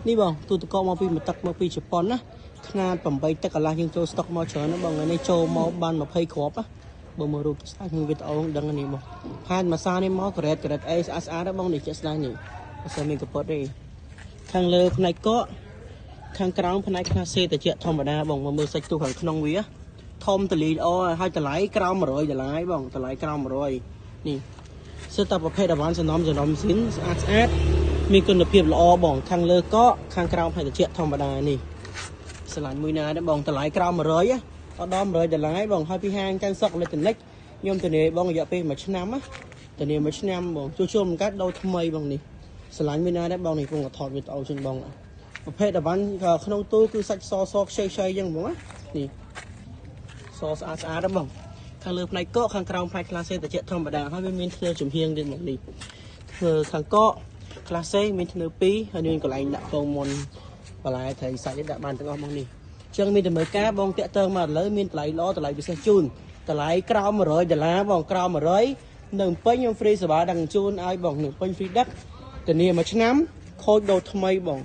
នេះបងទូទឹកកកមកពីមួយទឹកមកពីជប៉ុនណាខ្នាត8ទឹកកន្លះយើងចូលស្តុកមកច្រើនណាបងថ្ងៃនេះចូលមកបាន20គ្រាប់ណាបើមើលរូបស្អាតក្នុងវីដេអូដឹងនេះបងផានមួយសានេះមកក្រេតក្រេតអេស្អាតស្អាតណាបងនេះជាក់ស្ដែងនេះអត់សូវមានកពត់ទេខាងលើផ្នែកកកខាងក្រោមផ្នែកក្លាសេតិចធម្មតាបងមកមើលសាច់ទូខាងក្នុងវាធំតលីល្អហើយតម្លៃក្រោម100ដុល្លារបងតម្លៃក្រោម100នេះសិតតែប្រភេទអវ៉ាន់សំណំសំណំស៊ីនស្អាតស្អាតមានគុណភាពល្អបងខាងលើកកខាងក្រោមផ្នែកតិចធម្មតានេះស្រឡាញ់មួយណាដែរបងតម្លៃក្រោម100អត់ដល់100ដុល្លារបងហើយពីហាងចៅសុកអេឡិចត្រូនិកខ្ញុំធានាបងរយៈពេល1ឆ្នាំណាធានា1ឆ្នាំបងជួសជុលមិនកាត់ដូរថ្មីបងនេះស្រឡាញ់មួយណាដែរបងនេះពងថតវីដេអូជូនបងប្រភេទអវ៉ាន់ក្នុងទូគឺសាច់សសខ្ចីខ្ចីអញ្ចឹងហ្មងណានេះសស្អាតស្អាតហ្នឹងបងខាងលើផ្នែកកកខាងក្រោមផ្នែកក្លាសេតិចធម្មតាហើយវាមានធ្នើចំហៀងទៀតមកនេះធ្វើខាងកកក្លាសេមានធ្នើ2ហើយមានកន្លែងដាក់ពងមុនបន្លែត្រីសាច់ដាក់បានទាំងអស់មកនេះអញ្ចឹងមានតម្រូវការបងតាក់ទងមកឥឡូវមានតម្លៃល្អតម្លៃពិសេសជូនតម្លៃក្រោម100ដុល្លារបងក្រោម100នៅពេញខ្ញុំ free សេវាដឹកជូនឲ្យបងនៅពេញ free ដឹកធានាមួយឆ្នាំខូចដូរថ្មីបង